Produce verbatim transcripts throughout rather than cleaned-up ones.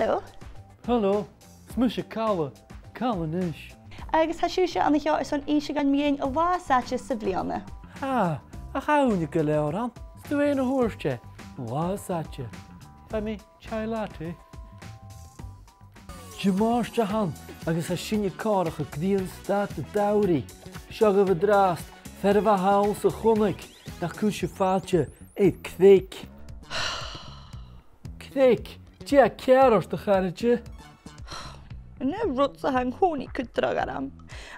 Hello. Hello. Is mise Cala. Cala Nis. Agus tha sibhse an seo airson innse dhuinn mu dheidhinn an latha as fhaide sa bhliadhna. Tha, ach tha ùine gu leòr ann. 'S tu fhèin a thuirt e. An latha as fhaide. Feumaidh mi chai latte. Dimàirt a th' ann agus tha sinne còmhla a' grianstad an t-samhraidh. Seo agaibh an-dràsta fear a bha thall 's a chunnaic nach cuir sibh fàilte air Craig. Craig, dè tha ceàrr ort, a charaid? An e rud-sa an-còmhnaidh gu dragh orm.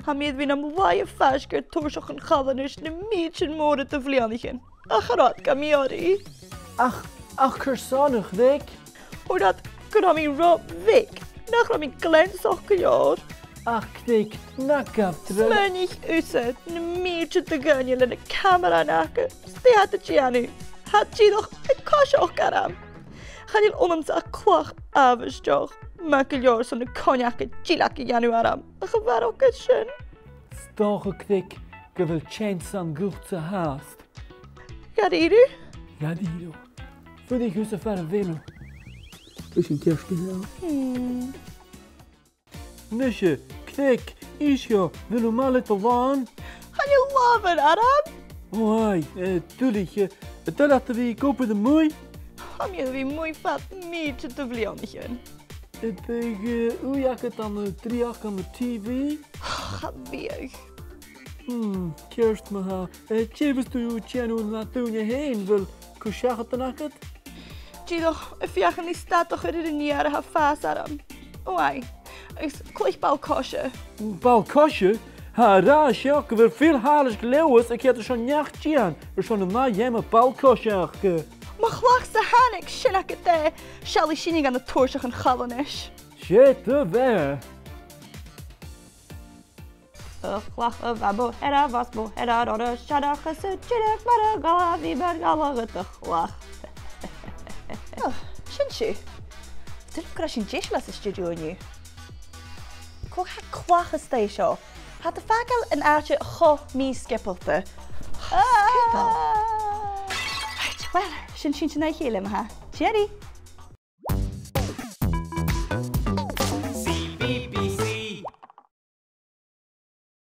Tha mi air a bhith nam laighe faisg air Toiseach an Chalanais nam mìltean mòra de bhliadhnaichean. Ach cha robh iad gam iarraidh. Ach, ach carson, a Chraig? Thuirt iad gun robh mi ro bheag, nach robh mi gleansach gu leòr. Ach Craig, na gabh dragh. Smaoinich thusa, na mìltean de dhaoine le na camarathan aca, 's dè tha iad a' dèanamh? Tha iad dìreach a' coiseachd orm. Chan eil annamsa ach clach àbhaisteach, math gu leòr son na coin aca dìleag a dhèanamh orm, ach a bharrachd air sin. 'S dòcha, Craig, gu bheil teans ann dhutsa fhathast. Dha-rìribh? Dha-rìribh. Fuirich thusa far a bheil thu. Bidh sin ceart gu leòr. Hmm. Nise, Craig, innis dhomh, a bheil thu math le do làmhan? Chan eil làmhan orm. Ò, aidh, eh, duilich, eh, an toil leat a bhith ag obair a-muigh? Tha mi air a bhith a-muigh fad mìltean de bhliadhnaichean. Am biodh, eh, ùidh agad ann an dreuchd ann an T V? Cha bhiodh. Hmm, ceart ma-thà. Eh, dè bhios tu a' dèanamh nad ùine fhèin? A bheil cur-seachadan agad? Dìreach a' feuchainn ri stad a chur air an fheur a tha a' fàs orm. Ò, aidh. Agus cluich ball-coise. Ball-coise? Tha e ag ràdh seo gu bheil Phil Thàileasg Leòdhas a' coimhead airson neach-dìon airson an ath gheama ball-coise aca. Mo chlas-sa thàinig sin agad e, seallaidh sinne dhan Toiseach an Chalanais. 'S e do bheatha. A' chlach a bha mo shearbh às mo shearbh, ro shearbh às an t-siorrachd, mar a dh'fhalbh i mar ghalladh do chlach. Ò, sin sibh. Dùil agam gun robh sinn deiseil anns an stiùidio an-diugh. Cò tha a' cleachdadh seo? Tha iad a' fàgail an àite cho mì-sgiobalta. Sgiobalta? Right, well, sin sinn an-dè, a chèile, ma-thà. Tìoraidh!